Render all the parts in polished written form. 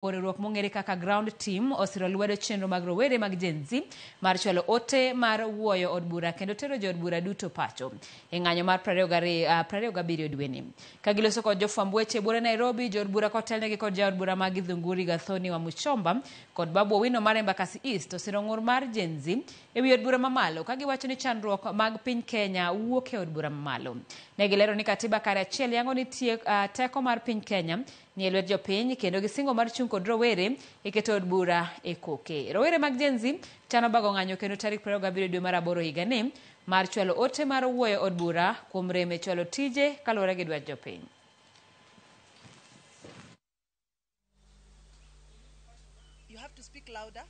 Riwruok mong'ere kaka Ground Team osiro lwedo chenro mag rowere mag Gen Z mar chwalo ote mar wuoyo od bura kendo tero jood bura duto pacho e ng'anyo mar 27 dweni. Ka giloso kod jofwamb weche e buore Nairobi, jood bura kotelnegi kod jaod bura ma Githunguri Gathoni Wamuchomba kod Babu Owino mar Embakasi East osiro ng'ur mar Gen Z e wi od bura mamalo ka giwacho ni chandruok mag piny Kenya wuok e od bura mamalo. Ne gilero ni katiba kare achiel yango ni teko mar piny Kenya ni e lwet jopiny kendo gisingo mar chung' kod rowere e keto od bura e koke. Rowere mag Gen Z chano bago ng'anyo kendo tarik 27 dwe mar aboro higani mar chwalo ote mar wuoyo od bura kuom rem e chwalo tije kaluwore gi dwach jopiny. You have to speak louder.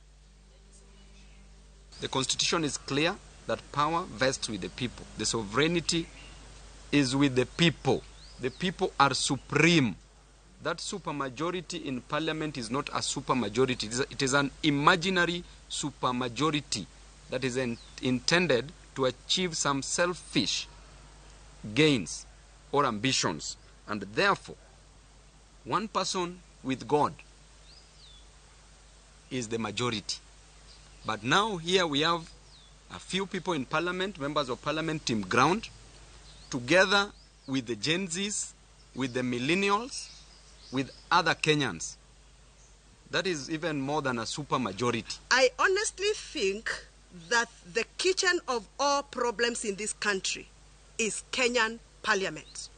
The constitution is clear that power vests with the people. The sovereignty is with the people. The people are supreme. That supermajority in parliament is not a supermajority. It is an imaginary supermajority that is intended to achieve some selfish gains or ambitions. And therefore, one person with God is the majority. But now here we have a few people in parliament, members of parliament, team ground, together with the Gen Zs, with the millennials, with other Kenyans. That is even more than a super majority. I honestly think that the kitchen of all problems in this country is Kenyan parliament.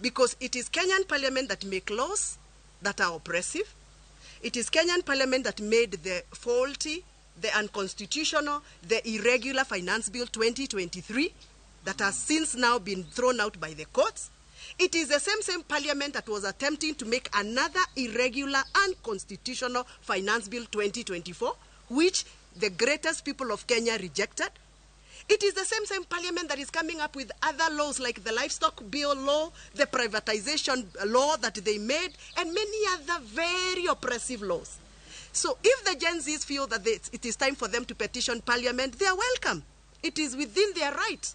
Because it is Kenyan parliament that make laws that are oppressive. It is Kenyan parliament that made the faulty, the unconstitutional, the irregular Finance Bill 2023 that has since now been thrown out by the courts. It is the same parliament that was attempting to make another irregular, unconstitutional Finance Bill 2024, which the greatest people of Kenya rejected. It is the same parliament that is coming up with other laws like the livestock bill law, the privatization law that they made, and many other very oppressive laws. So if the Gen Zs feel that it is time for them to petition parliament, they are welcome. It is within their right.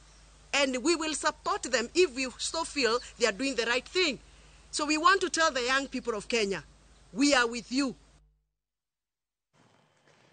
And we will support them if we so feel they are doing the right thing. So we want to tell the young people of Kenya, we are with you.